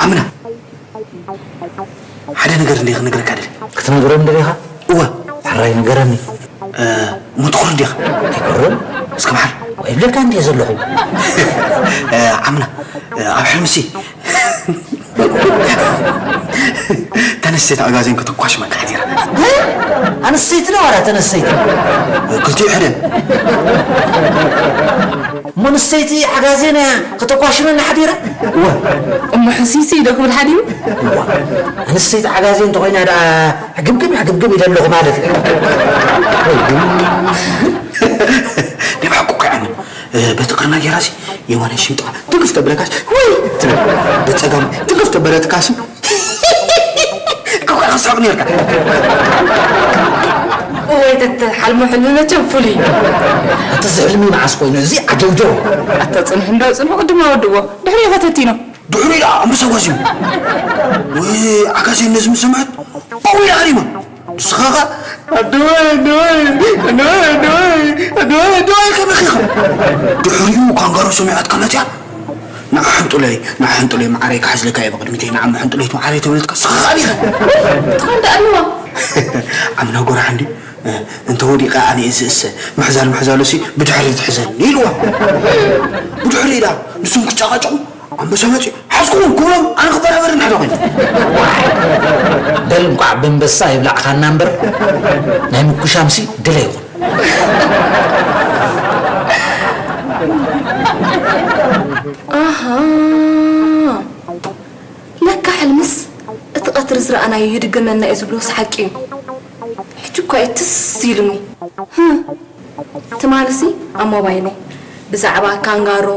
ዓምና፣ ሓደ ነገር እንደ ክነግረካ ደሊ። ክትነግሮም ደሊኻ? እወ። ሕራይ ንገረኒ። እ፣ ምትኩር እንዲኻ? ኣይኮርም። እስከ መሓር። ወይ ብለካ እንዲየ ዘለኹ። እ፣ ዓምና፣ እ፣ ኣብ ሕልምሲ። ተነስተይቲ ኣጋዜን ከተኳሽመካ ሓዲራ። ኣንስተይቲ ዶ ዋላ ተነስተይቲ? ክልቲኡ ሕደን። እሞ ኣንስተይቲ ዓጋዜን እያ ከተኳሽመና ሓዲራ? እወ። እሞ ሕሲሲ ዶ ክብል ሓዲሩ? እዋ፣ ኣንስተይቲ ዓጋዜን እንተኾይና ደኣ ሕግብግብ ሕግብግብ ኢለ ኣለኹ ማለት እዩ። ናይ ብሓቁ እኮ ይዓኒ። እ፣ በቲ ቅርና ጌራሲ የማናይ ሽምጥኻ ትግፍ ተበለካሲ፣ ወይ ትብል። በጸጋም ትግፍ ተበለትካሲ፣ ክኳ ክሳብ ነርካ። እወይ፣ ተተ፣ ሓልሞ ሕልሚ መቸም ፍሉይ እዩ። እቲ እዚ ሕልሚ መዓስ ኮይኑ እዚ ዓጀውጀው። ኣታ ጽንሑ እንዶ ጽንሑ ቅድም ኣወድዎ። ድሕሪ ከተቲኖ። ድሕሪ ኢላ ኣንበሳ ጓዝዩ። ወይ ዓጋዜ ነዚ ምስ ሰምዐት፣ ባው ኢላ ሃሪማ። ንስኻ ኸኣ፣ ኣደዋይ፣ ኣደዋይ፣ ኣደዋይ፣ ኣደዋይ፣ ኣደዋይ፣ ኣደዋይ፣ ኣደዋይ፣ ከመኺኻ። ድሕሪኡ ካንጋሮ ሰሚዓትካ መጽያ። ንዓ ሕንጡለይ፣ ንዓ ሕንጡለይ፣ መዓረይ፣ ክሓዝለካ እየ ብቕድሚተይ፣ ንዓ ሕንጡለይ፣ መዓረይ፣ ተበለትካ፣ ስኻ ኸኣ ዲኻ። ትኾን ደኣ ኣለዋ። ዓምና ጎራሕ እንዲ፣ እንተ ወዲቐ ኣነ እየ ዝእሰ፣ ምሕዛል ምሕዛሉሲ ብድሕሪት ሕዘኒ ኢልዋ። ብድሕሪ ኢላ፣ ንሶም ክጨቓጨቑ፣ ኣንበሳ መጺኡ፣ ሓዝኩዎም ክብሎም፣ ኣነ ክበራበር እንድሕር ኮይነ። በል እንቋዕ በንበሳ የብላዕኻና እምበር፣ ናይ ምኩሻምሲ ድለ ይኹን። ኣሃ፣ ለካ ሕልምስ እቲ ቀትሪ ዝረኣናዮ ይድገመና እዩ ዝብሎስ ሓቂ እዩ። ሕጂ እኳ እዩ ትዝ ኢሉኒ። ህም። ትማልሲ ኣብ ሞባይለይ ብዛዕባ ካንጋሮ፣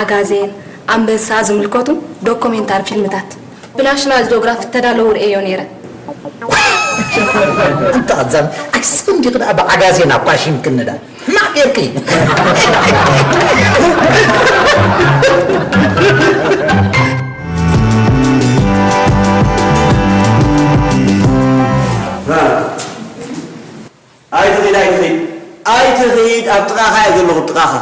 ዓጋዜን፣ ኣንበሳ ዝምልከቱ ዶኩሜንታሪ ፊልምታት ብናሽናል ጂኦግራፊ እተዳለዉ ርእየዮ ነይረ። እንተ ቐዛም፣ ኣይስኽን ዲኺ ደኣ ብዓጋዜን ኣኳሺምክኒ ደኣ? ሕማቕ ጌርኪ። ኣይትኺድ፣ ኣይትኺድ፣ ኣይትኺድ፣ ኣብ ጥቓኻ እየ ዘለኹ፣ ኣብ ጥቓኻ።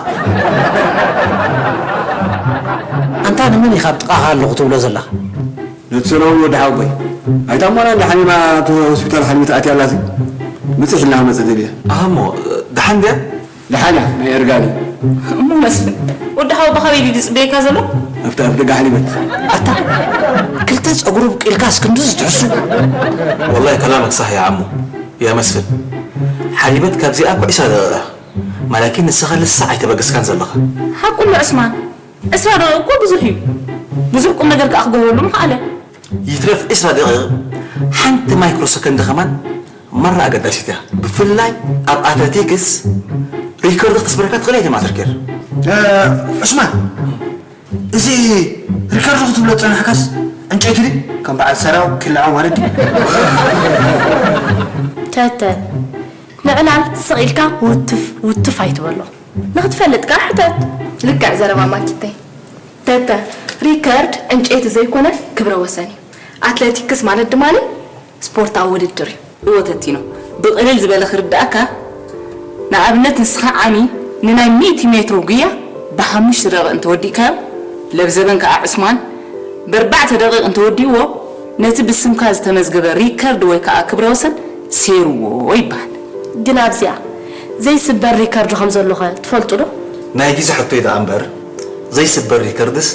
ኣንታ ንመን ኢኻ ኣብ ጥቓኻ ኣለኹ ትብሎ ዘለኻ? ነቲ ሰለሙን ወዲ ሓወቦይ። ኣይታ እሞ ኣላ እንዲ ሓሚማ እቲ ሆስፒታል ሓሊመት ኣትያ ኣላሲ። ብጽሕ ኢልና መጸ ደልየ። ኣሃ እሞ፣ ደሓን ድያ? ደሓን እያ፣ ናይ እርጋን እዩ። እሞ መስፍን፣ ወዲ ሓወቦ ካበይ ድዩ ዝጽበየካ ዘሎ? ኣብቲ ኣፍ ደገ ሓሊመት። ኣታ፣ ክልተ ጸጉሪ ኣብቂልካስ ክንድዚ ትሕሱ? ወላሂ ከላመክ ሳሕ ያ ዓሙ። ያ መስፍን፣ ሓሊበት ካብዚኣ እኮ ዒስራ ደቂቕ እያ። ማለኪን ንስኻ ልሳዕ ኣይተበገስካን ዘለኻ። ሓቁ ኣሎ ዑስማን። ዕስራ ደቂቕ እኮ ብዙሕ እዩ። ብዙሕ ቁም ነገር ከኣ ክገብረሉ ምኽኣለ። ይትረፍ ዕስራ ደቂቕ፣ ሓንቲ ማይክሮ ሰከንድ ከማን ማራ ኣገዳሲት እያ። ብፍላይ ኣብ ኣትለቲክስ ሪከርድ ክትስብረካ ትኽእል እያ ማተር ኬር። እ፣ ዑስማን፣ እዚ ሪከርድ ክትብሎ ዝጸናሕካስ ዕንጨይቲ ድዩ? ከም በዓል ሰራው ክልዓው ማለት ድዩ? ተተ፣ ንዕላል ስቕ ኢልካ ውትፍ ውትፍ ኣይትበሎ። ንኽትፈልጥ ከኣ ሕተት። ልክዕ ዘረባ ማኪተይ። ተተ፣ ሪከርድ ዕንጨይቲ ዘይኮነ ክብረ ወሰን እዩ። ኣትሌቲክስ ማለት ድማ ስፖርታዊ ውድድር እዩ። እወ ተቲኖ፣ ብቕልል ዝበለ ክርድኣካ፣ ንኣብነት ንስኻ ዓሚ ንናይ ሚእቲ ሜትሮ ጉያ ብሓሙሽተ ደቂቕ እንተወዲእካዮ፣ ለብዘበን ከኣ ዑስማን ብኣርባዕተ ደቂቕ እንተወዲእዎ፣ ነቲ ብስምካ ዝተመዝገበ ሪከርድ ወይ ከኣ ክብረ ወሰን ሴርዎ ይበሃል። ግን ኣብዚኣ ዘይስበር ሪከርድ ከም ዘሎኸ ትፈልጡ ዶ? ናይ ግዜ ሕቶይ ደኣ እምበር፣ ዘይስበር ሪከርድስ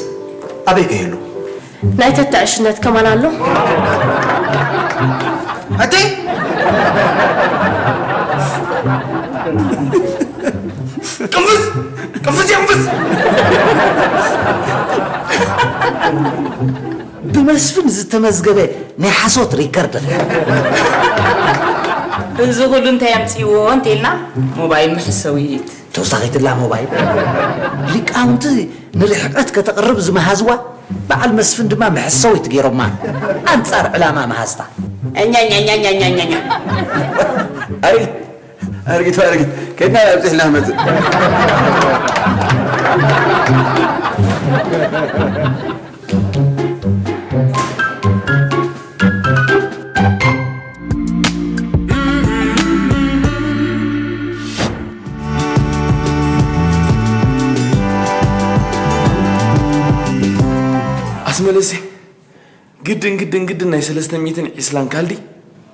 ኣበይ ከይህሉ? ናይ ተተ ዕሽነት ከማን ኣሎ። ኣቲ ቅንፍዝ! ቅንፍዝ የንፍዝ! ብመስፍን ዝተመዝገበ ናይ ሓሶት ሪከርድ። እዚ ኩሉ እንታይ ኣምጽእዎ እንተኢልና፣ ሞባይል መሐሰዊት። ተወሳኺትላ ሞባይል። ሊቃውንቲ ንርሕቀት ከተቕርብ ዝመሃዝዋ፣ በዓል መስፍን ድማ መሐሰዊት ገይሮማ። ኣንጻር ዕላማ መሃዝታ። እኛኛኛኛኛኛኛ። ኣርጊት፣ ኣርጊት፣ ኣርጊት። ከድና ኣብፅሕና መፅእ። ኣስመለሲ፣ ግድን፣ ግድን፣ ግድን ናይ ሰለስተ ሚእትን ዕስራን ካልዲ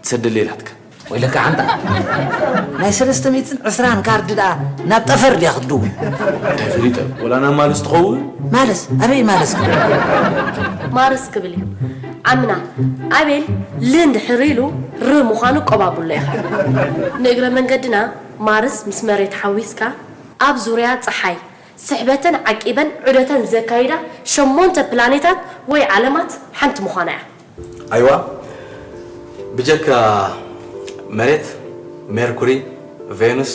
ትሰደለይ ኢላትካ። ወይለካ ሓንታ። ናይ ሰለስተ ሚእትን ዕስራን ካርዲ ደኣ ናብ ጠፈር ድያ ክትድውል? እንታይ ፈሊጠ? ወላ ናብ ማልስ ትኸውን? ማልስ? ኣበይ ማልስ? ማርስ ክብል እዩ። ዓምና፣ ኣቤል ል እንድሕር ኢሉ ር ምዃኑ ቆባብሎ ኢኻ። ንእግረ መንገድና ማርስ ምስ መሬት ሓዊስካ ኣብ ዙርያ ጸሓይ ስሕበተን ዓቂበን ዑደተን ዘካይዳ ሸሞንተ ፕላኔታት ወይ ዓለማት ሓንቲ ምዃና እያ። ኣይዋ፣ ብጀካ መሬት፣ ሜርኩሪ፣ ቬኑስ፣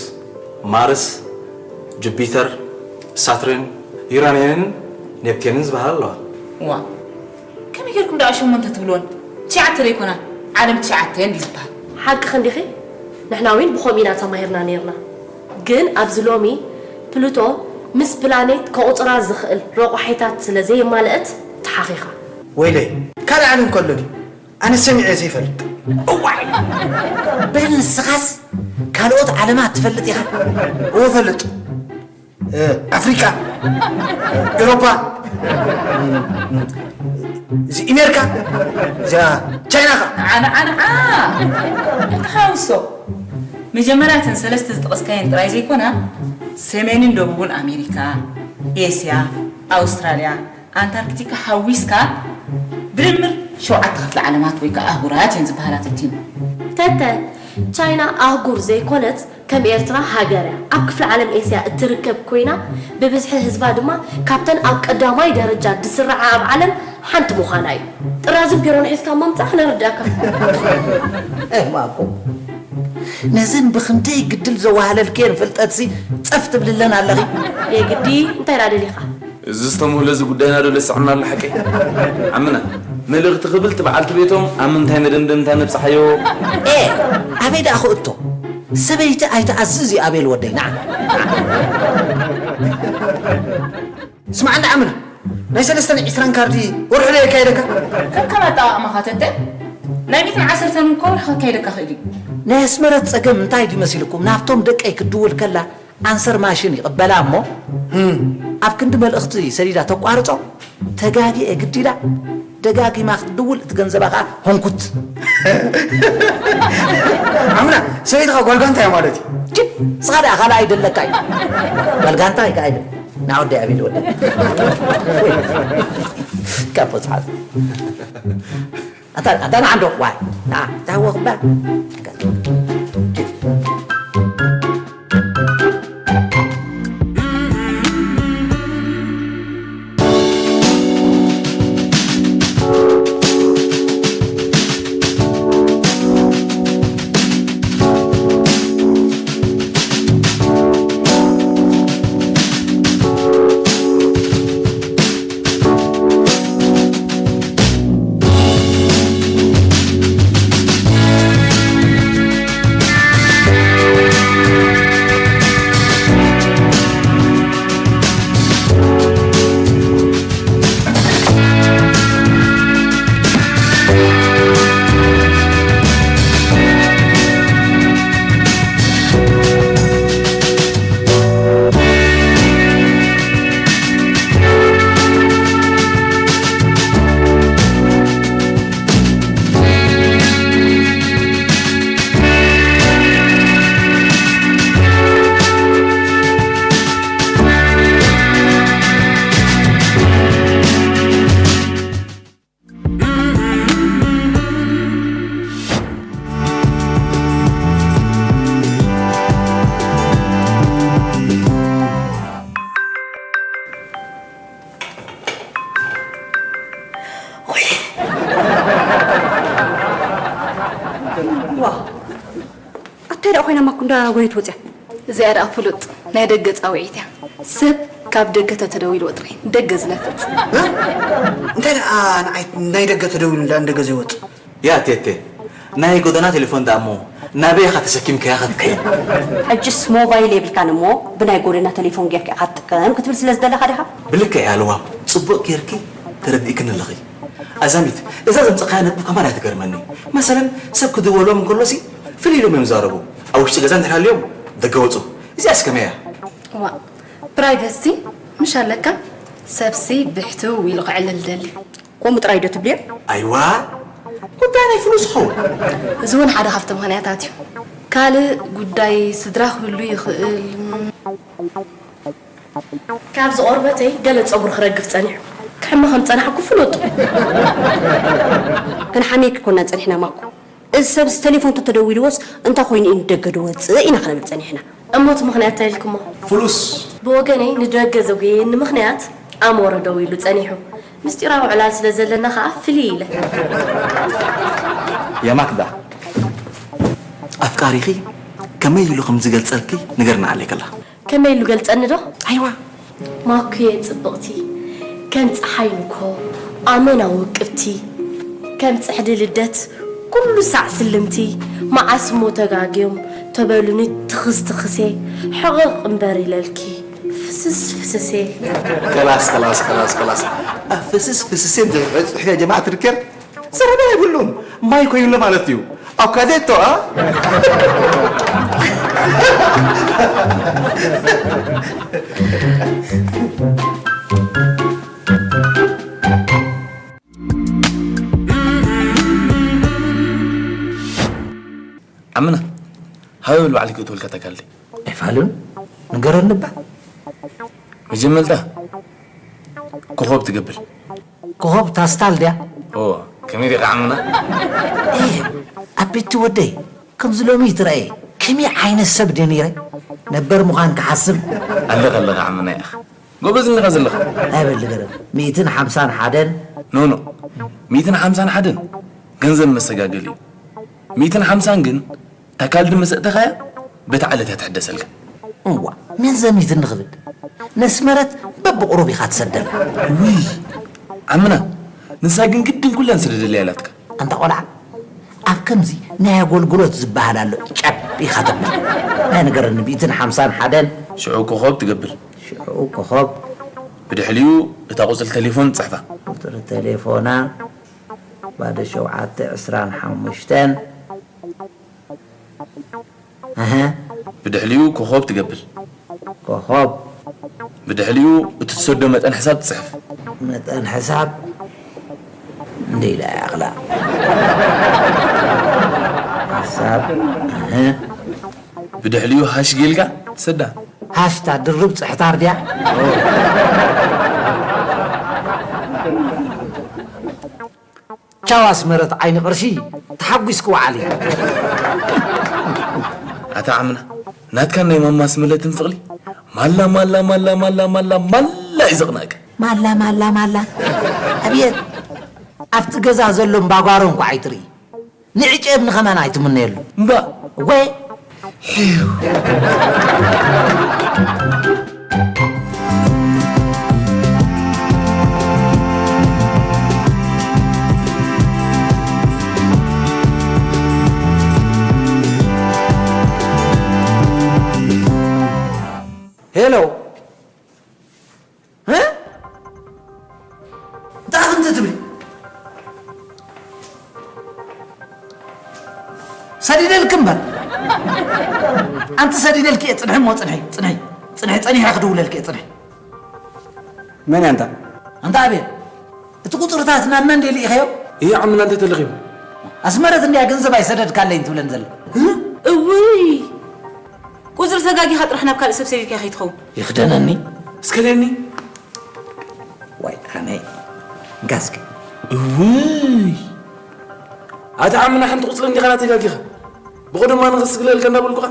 ማርስ፣ ጁፒተር፣ ሳትርን፣ ዩራንየንን ኔፕቴንን ዝበሃላ ኣለዋ። ዋ፣ ከመይ ጌርኩም ደኣ ሸሞንተ ትብልወን? ትሽዓተ ዶ ኣይኮና? ዓለም ትሽዓተ እንዲ ዝበሃል። ሓቅኺ እንዲኺ? ንሕና እውን ብኸምኡ ኢና ተማሂርና ኔርና። ግን ኣብዚ ሎሚ ፕሉቶ ምስ ፕላኔት ከቑጽራ ዝኽእል ረቋሒታት ስለ ዘየማልአት ተሓኺኻ። ወይለይ፣ ካልእ ዓለም ከሎ ድዩ? ኣነ ሰሚዐ ዘይፈልጥ። እዋይ! በል ንስኻስ ካልኦት ዓለማት ትፈልጥ ኢኻ? እወ እፈልጥ። እ፣ ኣፍሪቃ፣ ኤውሮፓ፣ እዚ ኣሜሪካ፣ እዚኣ ቻይና ኸ? ንዓ፣ ንዓ፣ ንዓ! ተሓውሶ። መጀመርያ እተን ሰለስተ ዝጠቐስካየን ጥራይ ዘይኮና፣ ሰሜንን ደቡብን ኣሜሪካ፣ ኤስያ፣ ኣውስትራልያ፣ ኣንታርክቲካ ሓዊስካ ብድምር ሸውዓተ ክፍለ ዓለማት ወይ ከዓ ኣህጉራት እየን ዝበሃላ ተቲኑ። ተተ፣ ቻይና ኣህጉር ዘይኮነት፣ ከም ኤርትራ ሃገር እያ። ኣብ ክፍለ ዓለም ኤስያ እትርከብ ኮይና፣ ብብዝሒ ህዝባ ድማ ካብተን ኣብ ቀዳማይ ደረጃ ዝስርዓ ኣብ ዓለም ሓንቲ ምዃና እዩ። ጥራዝን ፒሮን ሒዝካ እሞ ምጻእ ክነርድኣካ። ኤህ፣ ማኮ፣ ነዘን ብኽንደይ ግድል ዘዋህለልክየን ፍልጠትሲ ጸፍ ትብልለን ኣለኺ። የግዲ እንታይ ደኣ ደሊኻ? እዚ ዝተምህሎ እዚ ጉዳይና ዶ ለስዕና ኣሎ ሓቀይ? ዓምና፣ መልእኽቲ ክብል እቲ በዓልቲ ቤቶም ኣብ ምንታይ መደምደምታ ነብጽሓዮ? ኤ፣ ኣበይ ደኣ ክእቶ? ሰበይቲ ኣይትኣዝዝ እዩ ኣቤል ወደይ፣ ንዓ። ስማዕ እንዳ ዓምና፣ ናይ ሰለስተን ዕስራን ካርዲ ወርሒ ዶ የካይደካ? ከከም ኣጠቓቕማኻ ተተ፣ ናይ ሚእትን ዓሰርተን እኮ ወርሒ ከካይደካ ክእል እዩ። ናይ ኣስመረት ጸገም እንታይ ድዩ መሲልኩም? ናብቶም ደቀይ ክትድውል ከላ ኣንሰር ማሽን ይቕበላ እሞ፣ ኣብ ክንዲ መልእኽቲ ሰዲዳ ተቋርጾ፣ ተጋግየ ግድ ኢላ ደጋጊማ ክትድውል፣ እቲ ገንዘባ ከኣ ህንኩት። ዓምና፣ ሰበይትኻ ጓል ጋንታ እያ ማለት እዩ። ጅብ፣ ንስኻ ደኣ ካልኣይ ደለካ እዩ። ጓል ጋንታ እዩ ከኣ ይብል። ና ወዲ ኣቤል ወዲ። ካፖ ዝሓዝ። ኣታ፣ ኣታ ንዓንዶ፣ ዋይ። ንዓ፣ ታወኽ ባ። ጎይት ወፅያ። እዚኣ ደኣ ፍሉጥ ናይ ደገ ጻውዒት እያ። ሰብ ካብ ደገ ተተደዊልዎ ጥራይ ደገ ዝነፍጽ። እ? እንታይ ደኣ ንዓይ ናይ ደገ ተደዊሉ እንዳ ንደገ ዘይወጽእ? ያ ቴቴ፣ ናይ ጎደና ቴሌፎን ደኣ እሞ ናበይ ኢኻ ተሰኪምካያ ክትከይድ? ሕጅስ ሞባይል የብልካን እሞ ብናይ ጎደና ቴሌፎን ጌርካ ኢኻ ትጥቀም ክትብል ስለ ዝደለኻ ዲኻ? ብልክዕ እያ ልዋም፣ ጽቡቕ ጌርኪ ተረዲእክኒ ኣለኺ። ኣዛሚት፣ እዛ ዘምጸኻያ ነጥቢ ከማን እያ ትገርመኒ። መሰለን ሰብ ክድወሎም እንከሎሲ ፍልይ ኢሎም እዮም ዝዛረቡ። ኣብ ውሽጢ ገዛ እንድሕር ሃልዮም ደገ ወጹ። እዚኣስ ከመይ እያ? ዋእ፣ ፕራይቨሲ ምሽ ኣለካ? ሰብሲ ብሕትው ኢሉ ክዕልል ደሊ። ከምኡ ጥራይ ዶ ትብልዮ? ኣይዋ፣ ጉዳይ ናይ ፍሉስ ኸውን። እዚ እውን ሓደ ካብቲ ምኽንያታት እዩ። ካልእ ጉዳይ ስድራ ክህሉ ይኽእል። ካብ ዝቖርበተይ ገለ ጸጉሪ ክረግፍ ጸኒሑ። ክሕመ ከም ጸናሕኩ ፍሉጥ። ክንሓምየኪ ኮና ጸኒሕና ማኮ። እዚ ሰብዚ ተሌፎን ተተደዊልዎስ እንታይ ኮይኑ እዩ ንደገ ድወጽእ ኢና ክንብል ጸኒሕና። እሞ እቲ ምኽንያት እንታይ ኢልኩሞ? ፍሉስ። ብወገነይ ንደገ ዘጉየየኒ ምኽንያት ኣሞረ ደው ኢሉ ጸኒሑ። ምስጢራዊ ዕላል ስለ ዘለና ኸኣ ፍልይ ኢለ። የማክዳ፣ ኣፍቃሪኺ ከመይ ኢሉ ከም ዝገልጸልኪ ንገርና ኣለይ ከላ። ከመይ ኢሉ ገልጸኒ ዶ? ኣይዋ። ማኩየ ጽብቕቲ፣ ከም ጸሓይ ንግሆ ኣመና ውቅብቲ፣ ከም ጽሕዲ ልደት ኩሉ ሳዕ ስልምቲ፣ መዓስ እሞ ተጋግዮም ተበሉኒ ትኽስ ትኽሴ፣ ሕቕቕ እምበር ኢለልኪ ፍስስ ፍስሴ። ከላስ፣ ከላስ፣ ከላስ፣ ከላስ። ኣብ ፍስስ ፍስሴ እንተ ጽሒፈ ጀማዓ ትድከር? ዘረባ የብሉን። ማይ ኮይኑለ ማለት እዩ። ኣካዴቶ፣ ኣ? ዓምና፣ ሃበይ በል ባዕሊ ክእትወልካ ተካልዲ። ኣይፋሉን። ንገረኒ እባ። መጀመርታ ኮኾብ ትገብር። ኮኾብ ታስታል ድያ? ኦ፣ ከመይ ዲኻ ዓምና? ኤ፣ ኣቤቲ ወደይ፣ ከምዚ ሎሚ ይትረኣየ። ከመይ ዓይነት ሰብ ድየ ነይረ? ነበር ምዃን ክሓስብ። ኣለኻ፣ ኣለኻ ዓምና ኢኻ። ጎበዝ እንዲኻ ዘለኻ። ኣይበል ንገረኒ። ሚእትን ሓምሳን ሓደን። ኖ፣ ኖ። ሚእትን ሓምሳን ሓደን ገንዘብ መሰጋገሊ እዩ። ሚእትን ሓምሳን ግን ተካልዲ ምስ ኣእተኻያ፣ በቲ ዓለት እያ ትሕደሰልካ። እዋ፣ መን ዘሚት እንኽብል? ነስመረት በብቑሩብ ኢኻ ትሰደላ። ውይ፣ ዓምና፣ ንሳ ግን ግድን ኩለን ስደደለያ ኣላትካ። ኣንታ ቆልዓ፣ ኣብ ከምዚ ናይ ኣገልግሎት ዝበሃል ኣሎ፣ ጨብ ኢኻ ተብል። ናይ ነገረኒ፣ ሚእትን ሓምሳን ሓደን። ሽዑ ኮኾብ ትገብር። ሽዑ ኮኾብ። ብድሕሪኡ እታ ቁጽሪ ቴሌፎን ትጽሕፋ። ቁጽሪ ቴሌፎና፣ ባዶ ሸውዓተ ዕስራን ሓሙሽተን። ኣሀ። ብድሕሪኡ ኮኾብ ትገብር። ኮኾብ። ብድሕሪኡ እቲ ትሰዶ መጠን ሕሳብ ትጽሕፍ። መጠን ሕሳብ እንደ ኢላ ያኽላ። ሕሳብ፣ ኣሀ። ብድሕሪኡ ሃሽ ጌልካ ትሰዳ። ሃሽታ ድርብ ጽሕታር ድያ? ቻው ኣስመረት ዓይኒ ቅርሺ፣ ተሓጒስኪ ወዓሊ። ኣታ ዓምና፣ ናትካን ናይ ማማ ኣስመረትን ፍቕሪ ማላ፣ ማላ፣ ማላ፣ ማላ፣ ማላ፣ ማላ እዩ ዘቕንኣካ። ማላ፣ ማላ፣ ማላ። ኣብየት፣ ኣብቲ ገዛ ዘሎ እምባጓሮ እንኳ ኣይትርኢ። ንዕጨብ ንኸማን ኣይትምነየሉ። እምባ። ወይ። ሄሎ። እ? እንታይ ከምዚ ትብሊ? ሰዲደልኪ እምበር። ኣንቲ ሰዲደልኪ እየ፣ ጽንሒ እሞ ጽንሒ፣ ጽንሒ፣ ጽንሒ፣ ጸኒሐ ክድውለልኪ እየ፣ ጽንሒ። መን እያ ኣንታ? ኣንታ ኣቤል፣ እቲ ቁጽርታት ናና እንደ ልኢኸዮ? እየ ዓምና እንተ ተለኺቡ። ኣስመረት እንድያ ገንዘብ ኣይሰደድካለይን ትብለን ዘላ። እ? እውይ! ቁጽሪ ተጋጊኻ ጥራሕ ናብ ካልእ ሰብ ሰዲድካዮ ከይትኸውን። ይኽደነኒ። እስከ ደኒ። ዋይ ኣነ ጋስኪ። እውይ! ኣታ ዓምና ሓንቲ ቁጽሪ እንዲኻ ናተይ ጋጊኻ። ብቐደም ኣነ ክስግለልካ እንዳበልኩኻ።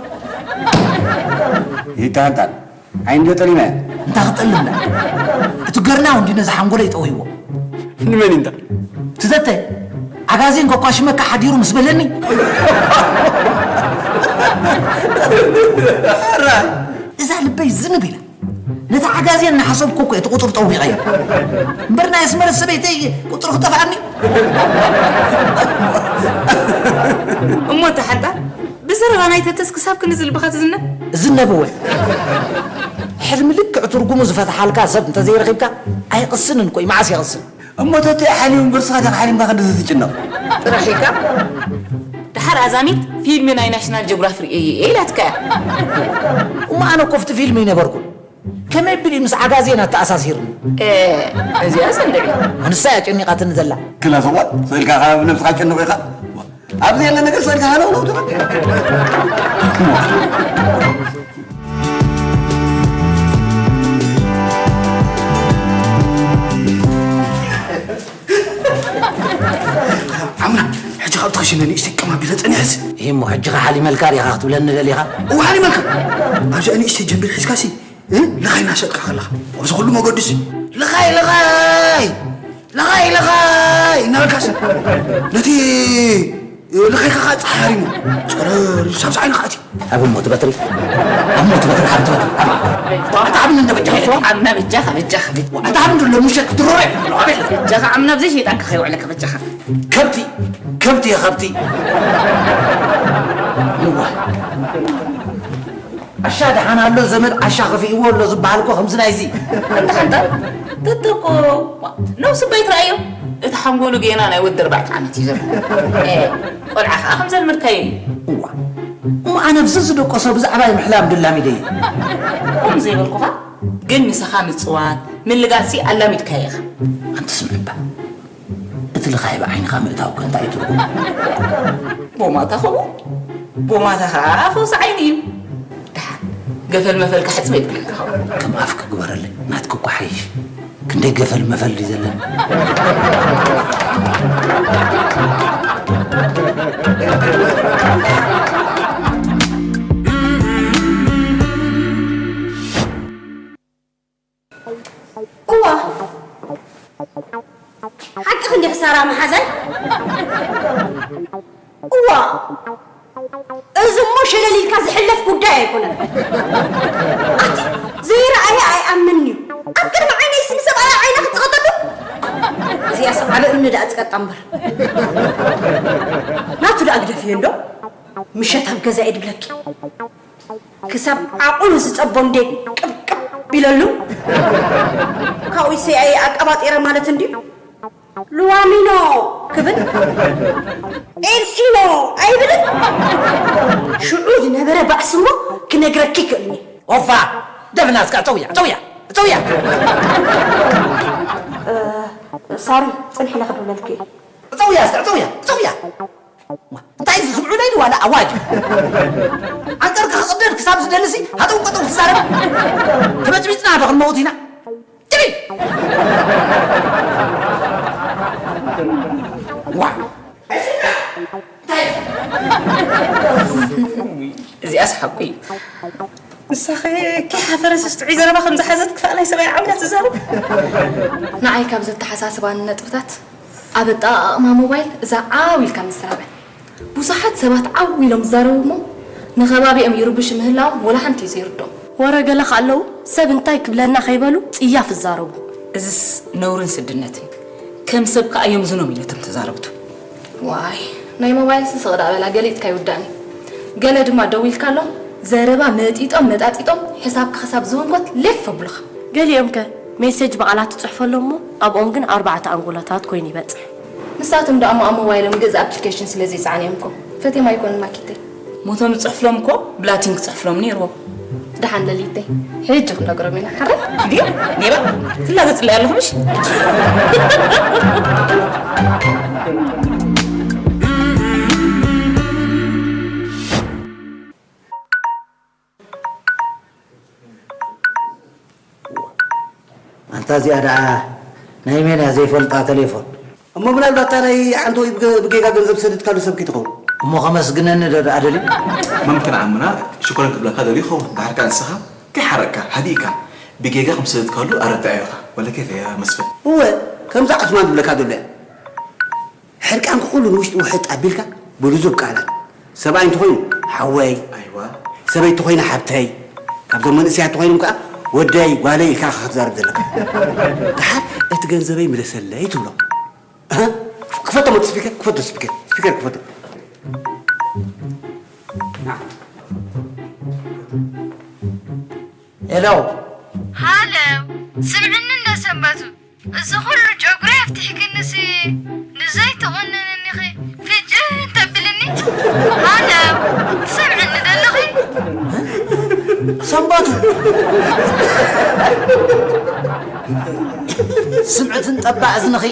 ይታንታን። ዓይኒ ዶ ጠሊመ? እንታይ ክጠልም? እቲ ገርናው እንዲ ነዚ ሓንጎለይ ጠውይዎ። ንመን እንታ? ትዘተ። ኣጋዜን ከኳሽመካ ሓዲሩ ምስ በለኒ፣ እዛ ልበይ ዝንብ ኢላ። ነቲ ኣጋዜን እናሓሰብኩ እኮ እቲ ቁፅሪ ጠዊቐዮ። እምበር ናይ ኣስመረት ሰበይተይ ቁፅሪ ክጠፍኣኒ። እሞ እታ ሓንታ ብዘረባ ናይ ተተስ ክሳብ ክንዚ ልብኻ ትዝነብ? ዝነብወ ሕልሚ ልክዕ ትርጉሙ ዝፈትሓልካ ሰብ እንተዘይረኺብካ ኣይቕስንን እኮ እዩ። መዓስ ይቕስን? እሞ ተቲ ሓሊሙ እምበር ንስኻ ዲኻ ሓሊምካ ክንድዚ ትጭነቕ? ጥራሕ ኢልካ? ደሓር ኣዛሚት ፊልሚ ናይ ናሽናል ጂኦግራፊ ርእየ እየ ኢላትካ እያ። እሞ ኣነ እኮ ኣብቲ ፊልሚ ኣይነበርኩን። ከመይ ቢሉ እዩ ምስ ዓጋዜን ኣተኣሳሲርኒ? እ፣ እዚኣስ እንድዒ። ንሳ እያ ጨኒቓትኒ ዘላ። ክላ ሰዋት ስእልካ ካብ ነብስኻ ጨንቑ ኢኻ። ኣብዚ ያለ ነገር ስእልካ ሃለው ነው ትብል። ዓምና ሕጂ ካብ ትኽሽነ ንእሽተይ ቀማቢለ ጸኒሐስ። እሞ ሕጂ ኸ ሓሊመልካ ዲኻ ክትብለኒ ደሊኻ? እወ ሓሊመልካ። ኣብዚኣ ንእሽተይ ጀንቢር ሒዝካሲ እ? ልኻይ እናሸጥካ ከለኻ ኣብዚ ኩሉ መገዱሲ ልኻይ ልኻይ ልኻይ ልኻይ እናበልካሲ ነቲ ልኻይካ ከዓ ፀሓይ ሃሪሙ ጨረር ኢሉ ሳብዚ ዓይንኻ ኣትዩ። ኣብ እሞ ትበትሪ ኣብ እሞ ትበትሪ ሓንቲ በትሪ ኣብ ኣታ ዓብኒ እንደ በጃኻ ይትዋ ዓምና በጃኻ በጃኻ በጃኻ ኣታ ዓብኒ እንደ ሙሸት ድሮረ ይብሎ ኣቤል በጃኻ ዓምና ብዘይ ሸይጣንካ ከይውዕለካ በጃኻ ከብቲ ከብቲ ከብቲ ይዋ ዓሻ ደሓን ኣሎ ዘመድ ዓሻ ከፊእዎ ኣሎ ዝበሃል እኮ ከምዚ ናይዚ። እንተ ሓንታ ተተኮ ነብሲ ባይት ረኣዮ እቲ ሓንጎሉ ጌና ናይ ወዲ ኣርባዕተ ዓመት እዩ ዘሎ። ኤ፣ ቆልዓ ከዓ ከም ዘልመድካዮ እዩ። እዋ እሞ ኣነ ብዚ ዝደቆሶ ብዛዕባይ ምሕላም ድላሚደ እዩ። ከምኡ ዘይበልኩኻ ግን ምሳኻ ምፅዋት ምልጋሲ ኣላሚድካዮ ኢኻ። ኣንቲ ስምዕባ እቲ ልኻይ ብዓይንኻ ምእታው ከ እንታይ እዩ ትርጉሙ? ጎማታ ኸምኡ ጎማታ ኸዓ ፈውሲ ዓይኒ እዩ። ደሓን ገፈል መፈልካ ሕፅብ የብልካ ኸምኡ። ከም ኣፍኪ ግበረለይ ናትኪ እኮ ሓይሽ። ክንደይ ገፈል መፈል ድዩ ዘለኒ? እዋ ሓቂ ክንዲ ክሳራ መሓዛይ እዋ እዚ እሞ ሸለል ኢልካ ዝሕለፍ ጉዳይ ኣይኮነን ኣቲ ዘይረኣየ ኣይኣምን እዩ ኣብ ቅድሚ ዓይነይስ ንሰብኣያ ዓይና ክትፀቐጠሉ እዚኣስ ዓበ እምኒ ደኣ ዝቀጣ እምበር ናቱ ደኣ ግደፍዮ እንዶ ምሸት ኣብ ገዛ እየ ድብለኪ ክሳብ ዓቑኑ ዝጸቦ እንዴ ቅብቅብ ቢለሉ ካብኡ ሰይኣየ ኣቀባጢረ ማለት እንድዩ ልዋሚኖ ክብል ኤልሲኖ ኣይብልን ሽዑ ዝነበረ ባእሲ እሞ ክነግረኪ ይክእልኒ ኦፋ ደብና እስካ ጸውያ ጸውያ ጸውያ ሳሪ ጽንሕለ ክብለልኪ ጸውያ እስካ ጸውያ ጸውያ እንታይ እዚ ስምዑ ለይሊ ዋላ ኣዋጅ ዓንቀርካ ክቕደድ ክሳብ ዝደልሲ ሃጠው ቀጠው ትዛረብ ተበጭቢጭና ዶ ክንመውት ኢና ትብል ዋ እንታይ እዚኣስ ሓቁ እዩ ንሳኸ ከይሓፈረስ ጥዑይ ዘረባ ከም ዝሓዘት ክፋእ ናይ ሰብኣይ ዓውዳ ትዛረብ ንዓይ ካብ ዘተሓሳስባኒ ነጥብታት ኣብ ኣጠቓቕማ ሞባይል እዛ ዓው ኢልካ ምስራብ እያ። ብዙሓት ሰባት ዓው ኢሎም ይዛረቡ እሞ ንኸባቢኦም ይርብሹ ምህላዎም ወላ ሓንቲ እዩ ዘይርድኦም። ወረ ገለ ከ ኣለዉ ሰብ እንታይ ክብለና ከይበሉ ጽያፍ ይዛረቡ። እዝስ ነውርን ስድነትን እዩ። ከም ሰብ ከኣ እዮም ዝኖም ኢሉ እቶም ተዛረብቱ። ዋይ ናይ ሞባይልሲ ስቕ ደኣ በላ ገሊጽካ ኣይውዳእን እዩ። ገለ ድማ ደዊልካሎም ዘረባ መጢጦም መጣጢጦም ሕሳብካ ክሳብ ዝህንኮት ሌፍ ኣብሉኻ። ገሊኦምከ ሜሴጅ ብቓላት ትጽሕፈሎም እሞ ኣብኦም ግን ኣርባዕተ ኣንጎላታት ኮይኑ ይበጽሕ። ንሳቶም ደኣ እሞ ኣብ ሞባይሎም ግእዝ ኣፕሊኬሽን ስለ ዘይጸዓኑ እዮም እኮ። ፈትዮም ኣይኮኑን ማኪተይ። ሞቶም ዝጽሕፍሎም እኮ ብላቲን ክጽሕፍሎም ነይርዎ። ደሓን ለሊተይ ሕጂ ክንነግሮም ኢና ሓራይ ድዩ ኔባ ትላገጽለይ ኣለኹ ምሽ ኣንታ እዚኣ ደኣ ናይ መን እያ ዘይፈልጣ ተሌፎን እሞ ምናልባት እታ ናይ ሓንቲ ወይ ብጌጋ ገንዘብ ዝሰደድካሉ ሰብ ከይትኸውን እሞ ከመስግነኒ ዶ ደኣ ደልዩ መምክን ዓምና ሽኮረን ክብለካ ደልዩ ይኸውን ድሓር ከኣ ንስኻ ከይሓረቅካ ሃዲእካ ብጌጋ ከም ዝሰደድካሉ ኣረድኣዮ ኢኻ ወለ ኬፍ እያ መስፍን እወ ከምዛ ዑስማን ዝብለካ ዘሎ እያ ዕርቃንካ ኩሉ ንውሽጢ ውሕጥ ኣቢልካ ብልዙብ ቃላት፣ ሰብኣይ እንተኾይኑ ሓወይ፣ ኣይዋ። ሰበይቲ ኮይና ሓብተይ፣ ካብዞም መንእሰያት ተኾይኖም ከዓ ወደይ ጓለይ ኢልካ ክትዛረብ ዘለካ። ደሓር እቲ ገንዘበይ ምለሰለይ ትብሎ። ኣሃ፣ ክፈቶ፣ መት ስፒከር ክፈቶ፣ ስፒከር ስፒከር ክፈቶ። ሄሎ። ሃለው፣ ስምዕኒ እንደ ሰንበቱ፣ እዚ ኩሉ ጨጉሪ ኣፍቲሕክንሲ ንዘይትቑንንኒኺ ፍጅን ተብልኒ። ሃለው፣ ትሰምዕኒ ደለኺ? ሰንበቱ። ስምዕትን ጠባ እዝንኺ።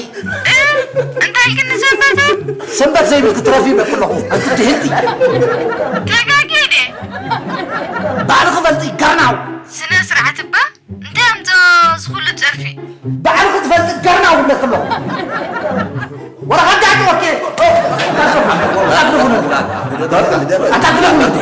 እ? እንታይ ኢልክኒ ሰንበቱ? ሰንበት ዘይብል ክትረፊ በክለኹ፣ ኣንቲ ድህልቲ። ተጋግየ ድየ? ባዕልኺ ፈልጢ፣ ገርናው። ስነ ስርዓት እባ፣ እንታይ ኣምፅኦ እዚ ኩሉ ፀርፊ? ባዕልኺ ትፈልጢ፣ ገርናው እብለኪ ኣለኹ። ወረቐት ዳዕወኪ። ኣታ ግደፉ ነቲ። ኣታ ግደፉ ነቲ።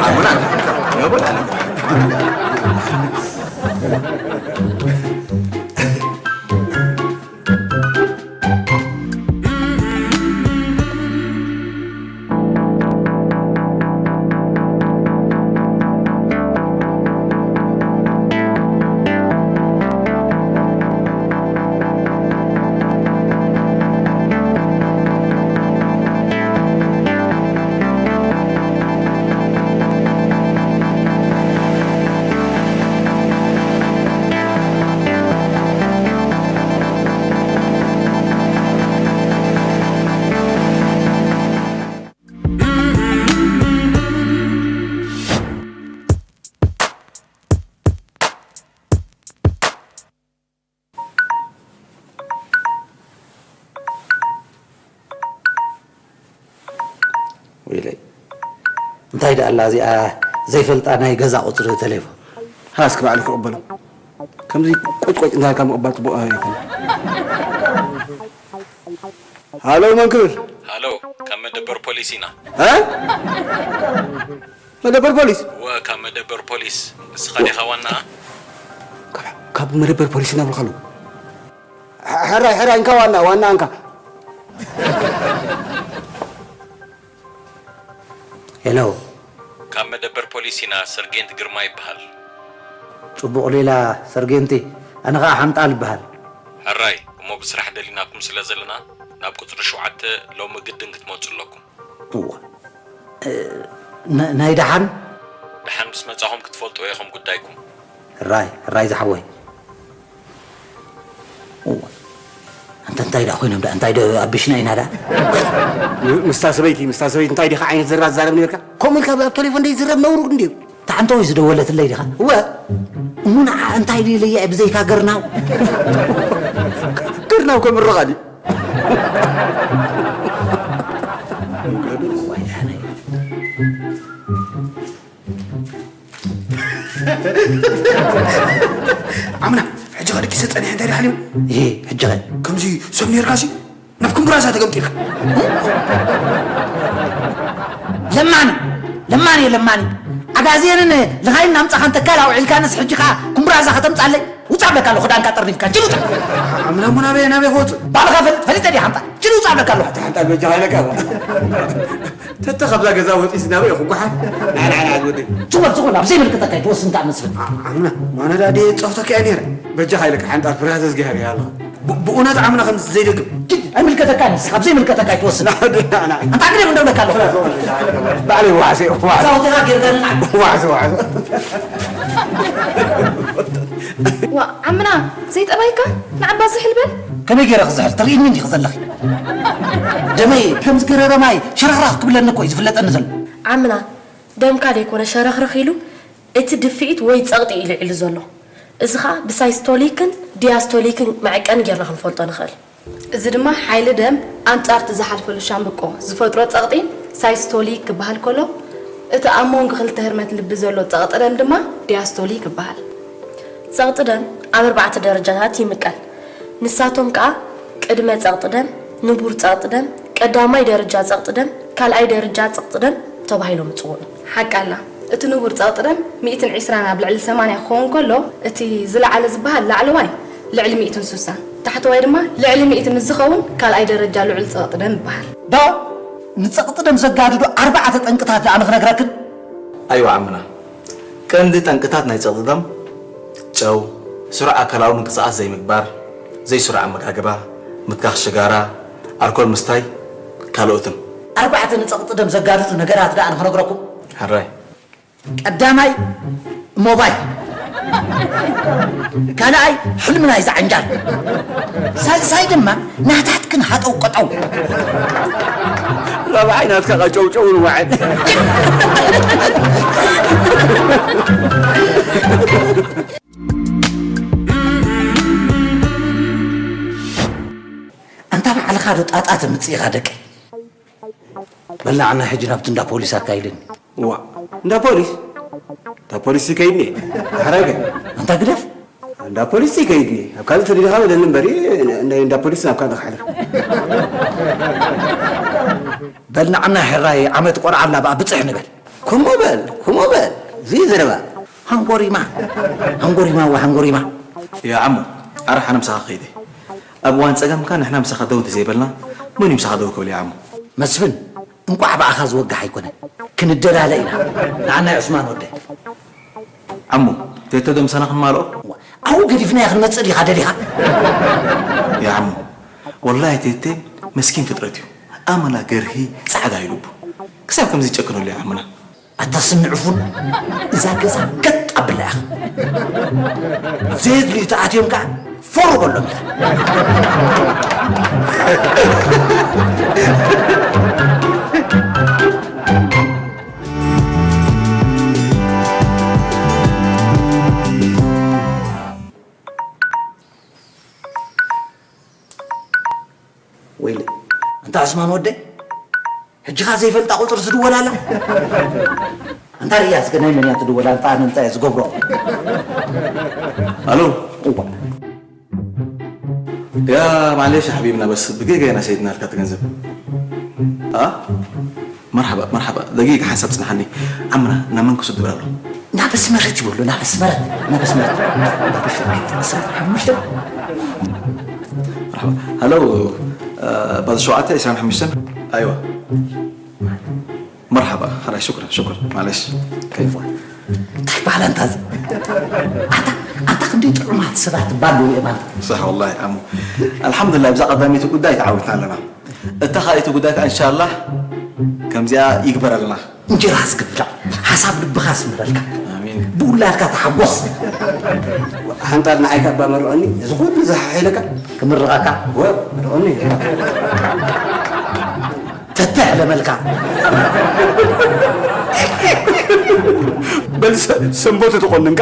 ወይለይ፣ እንታይ ደኣ ኣላ እዚኣ ዘይፈልጣ ናይ ገዛ ቁጽሪ ተሌፎን? ሃ፣ እስኪ ባዕሉ ክቕበሎ። ከምዚ ቆጭቆጭ እንዳልካ ምቕባል ጽቡቕ ኣይኮነን። ሃሎ፣ መን ክብል? ሃሎ፣ ካብ መደበር ፖሊስ ኢና። እ? መደበር ፖሊስ? እወ፣ ካብ መደበር ፖሊስ። ንስኻ ዲኻ ዋና? ካብ፣ ካብ መደበር ፖሊስ ይነግሩኻ ኣለዉ። ሐ-፣ ሕራይ፣ ሕራይ፣ እንካ ዋና፣ ዋና እንካ። ሄሎ። ካብ መደበር ፖሊስ ኢና፣ ሰርጌንት ግርማ ይበሃል። ጽቡቕ ሌላ ሰርጌንቲ፣ ኣነ ኸኣ ሓምጣል ይበሃል። ሕራይ፣ እሞ ብስራሕ ደሊናኩም ስለ ዘለና፣ ናብ ቁጽሪ ሸውዓተ ሎሚ ግድን ክትመጹ ኣለኩም። እዋ። እ፣ ና-፣ ናይ ደሓን? ደሓን ምስ መጻኹም ክትፈልጥዎ ኢኹም ጉዳይኩም። ሕራይ፣ ሕራይ ዝሓወይ። እዋ። ኣንታ እንታይ ደኣ ኮይኖም ደኣ? እንታይ ዶ ኣቢሽና ኢና ደኣ? ም-፣ ምስታ ሰበይቲ፣ ምስታ ሰበይቲ እንታይ ዲኻ ዓይነት ዘረባ ትዛረብ ነርካ? ከምኡ ኢልካ ኣብ ቴሌፎን ደይዝረብ ነውሩ እንድዩ። እታ ዓንተወይ ዝደወለትለይ ዲኻ? እወ። እሞ ንዓ እንታይ ኢለያ እየ ብዘይካ ገርናው? ገርናው ከምርቓ ድዩ? ኣምና፣ ሕጂ ኸ ደቂሰ ጸኒሐ እንታይ ደኣ ሓሊሙ? እሄ፣ ሕጂ ኸ? ከምዚ ሰብ ኔርካሲ ናብ ኩምብራዛ ተገምጢልካ። ለማኒ፣ ለማኒ፣ ለማኒ። ኣጋዜንን ልኻይን ናምጻኻን ተካል ኣውዒልካንስ ሕጂ ኸኣ ኩምብራዛ ከተምጻለይ? ውጻ ብለካ ኣለኹ፣ ክዳንካ ጠርኒፍካ። ችል ውጻ። ኣምና፣ እሞ ናበይ፣ ናበይ ክወጽእ? ባልኻ ፈል-፣ ፈሊጠ ድየ ሓንጣል? ችል ውጻ ብለካ ኣለኹ። ሓንጣል በጃኻ ኢለካ። ተተ ካብዛ ገዛ ወጺስ ናበይ ኢኹም ጓሓት? ንዓ፣ ንዓ፣ ንዓ፣ ዝወደይ። ትኾን፣ ትኾን፣ ኣብ ዘይምልከተካ ኣይትወስን፣ እንታይ መስፍን? ዓ-፣ ዓምና፣ ማነዳ ድየ ጸወተካ እያ ነይረ። በጃኻ ኢለካ ሓንጣል ፍርሃት እዝግሄር እያ ኣለኻ። ብ-፣ ብእውነት ዓምና ከምዚ ዘይደግም። ጅድ፣ ኣይምልከተካን፣ ንስኻ ኣብ ዘይምልከተካ ኣይትወስን። ንዓ፣ ንዓ፣ ንዓ። ኣንታ ግደፍ እንደብለካ ኣለኹ። ፍርሃት እዝግሄር እያ ኣለኻ። ባዕለይ ዋዕሰ፣ ዋዕሰ። ጸወተኻ ጌርጋልና። ዋዕሰ፣ ዋዕሰ። ዋ፣ ዓምና፣ ዘይጠባይካ ንዓባ ዝሕል በል። ከመይ ገይረ ክዝሕል? ትርእይኒ እንዲኺ ዘለኺ። ደመይ ከም ዝገረረ ማይ ሸረኽራኽ ክብለኒ እኮ እዩ ዝፍለጠኒ ዘሎ። ዓምና፣ ደምካ ደይኮነ ሸረኽረኽ ኢሉ፣ እቲ ድፍኢት ወይ ጸቕጢ እዩ ልዒሉ ዘሎ። እዚ ኸኣ ብሳይስቶሊክን ዲያስቶሊክን መዐቀኒ ጌርና ክንፈልጦ ንኽእል። እዚ ድማ ሓይሊ ደም ኣንጻር እቲ ዝሓልፈሉ ሻምብቆ ዝፈጥሮ ጸቕጢ ሳይስቶሊክ ክበሃል ከሎ፣ እቲ ኣብ መንጎ ክልተ ህርመት ልቢ ዘሎ ጸቕጢ ደም ድማ ዲያስቶሊክ ይበሃል። ጸቕጢ ደም ኣብ ኣርባዕተ ደረጃታት ይምቀል። ንሳቶም ከኣ ቅድመ ጸቕጢ ደም፣ ንቡር ጸቕጢ ደም፣ ቀዳማይ ደረጃ ጸቕጢ ደም፣ ካልኣይ ደረጃ ጸቕጢ ደም ተባሂሎም ይጽውዑ። ሓቂ ኣላ። እቲ ንቡር ጸቕጢ ደም ሚእትን ዕስራን ኣብ ልዕሊ ሰማንያ ክኸውን ከሎ፣ እቲ ዝለዓለ ዝበሃል ላዕለዋይ ልዕሊ ሚእትን ስሳን፣ ታሕተዋይ ድማ ልዕሊ ሚእቲ ምስ ዝኸውን ካልኣይ ደረጃ ልዑል ጸቕጢ ደም ይበሃል። ዶ ንጸቕጢ ደም ዘጋድዱ ኣርባዕተ ጠንቅታት ደኣ ንኽነግረክን? ኣይዋ ዓምና፣ ቀንዲ ጠንቅታት ናይ ጸቕጢ ደም፣ ጨው፣ ስሩዕ ኣካላዊ ምንቅስቓስ ዘይምግባር፣ ዘይስሩዕ ኣመጋግባ፣ ምትካኽ ሽጋራ፣ ኣልኮል ምስታይ፣ ካልኦትን። ኣርባዕተ ንጸቕጢ ደም ዘጋድዱ ነገራት ደኣ ንኽነግረኩም? ሕራይ። ቀዳማይ ሞባይል፣ ካልኣይ ሕልሚ ናይ ዝዓንጃል፣ ሳልሳይ ድማ ናታትክን ሃጠው ቀጠው። ራብዓይ ናትካ ቀጨውጨው ንዋዕል። ኣንታ ባዕልኻ ዶ ጣጣ ተምጽእ ኢኻ ደቀይ? በል ንዓና ሕጂ ናብቲ እንዳ ፖሊስ ኣካይድኒ። ዋ፣ እንዳ ፖሊስ? እንዳ ፖሊስ ከይድኒ። ኣሕራገ። ኣንታ ግደፍ። እንዳ ፖሊስ ከይድኒ። ኣብ ካልእ ተደሊኻ በለኒ እምበሪ፣ ን-፣ ን-፣ እንዳ ፖሊስ ናብ ካልእ ክሓልፍ። በል ንዓና ሕራይ ዓመት ቆልዓ ኣላ ብኣ ብጽሕ ንበል። ከምኡ በል፣ ከምኡ በል። እዚ ዘረባ። ሃንጎሪማ። ሃንጎሪማ ዋ ሃንጎሪማ። ያ ዓሞ፣ ኣረ ሓነ ምሳኻ ከይደ። ኣብ እዋን ጸገምካ ንሕና ምሳኻ ደው እንተዘይበልና፣ መን እዩ ምሳኻ ደው ክብል ያ ዓሞ? መስፍን፣ እንቋዕ ብኣኻ ዝወግሕ ኣይኮነን። ክንደላለ ኢና። ንዓናይ ዑስማን ወደይ። ዓሞ፣ ቴተ ዶ ምሳና ክንማልኦ? ኣብኡ ገዲፍናዮ ክንመጽእ ዲኻ ደሊኻ? ያ ዓሞ፣ ወላሂ ቴቴ መስኪን ፍጥረት እዩ። ኣመላ ገርሂ ጻዕዳ እዩ ልቡ። ክሳብ ከምዚ ይጨክነሉ እዩ ዓምና። ኣታ ስምዕፉን፣ እዛ ገዛ ገጥ ኣብላ ኢኻ። ዘየድልዩ ተኣትዮም ከኣ ፎሮ በሎም ኢኻ። ወይለ። ኣንታ ዑስማን ወደይ፣ ሕጂ ኸኣ ዘይፈልጣ ቁጽሪ ትድወል ኣላ። ኣንታ ርእያ እስከ ናይ መን እያ ትድወል? ኣንታ ኣነ እንታይ እየ ዝገብሮ? ኣሎ። እዋ። ያ ማሌሽ ሓቢብና፣ በስ ብጌጋ ኢና ሰይድና ኣልካ ትገንዘብ። ኣ? መርሓባ፣ መርሓባ። ደቂቅ ሓንሳብ ጽንሓኒ። ዓምና፣ ናብ መን ክውስድ ይብል ኣሎ? ናብ ኣስመረት ይብሉ፣ ናብ ኣስመረት፣ ናብ ኣስመረት። ባዶ ሸውዓተ ዕስራን ሓሙሽተን። መርሓባ። ሃሎ፣ እ፣ ባዶ ሸውዓተ ዕስራን ሓሙሽተን። ኣይዋ። መርሓባ። ሓራይ፣ ሽኩራን፣ ሽኩራን። ማለሽ። ከይፋ። እንታይ በሃል ኣንታ እዚ? ኣንታ፣ ኣንታ ክንደይ ጥዑማት ሰባት ባሉ እዮም ኣንታ። ሳሕ፣ ወላሂ፣ ዓሙ። ኣልሓምዱሊላህ፣ ብዛ ቀዳመይቲ ጉዳይ ተዓዊትና ኣለና። እታ ካልኣይቲ ጉዳይ ከኣ፣ እንሻላህ፣ ከምዚኣ ይግበረልና። እንጀራ ዝግብዳ፣ ሓሳብ ልብኻ ስምረልካ። ኣሚን። ብውላድካ ተሓጎስ። ሓንጣል ንዓይ ካብ መርቐኒ፣ እዚ ኩሉ ዝሓሒለካ። ክምርቐካ። ወ፣ መርቐኒ። ተተሕ ለመልካ። በል ሰ-፣ ሰንበቱ ትቆንንካ።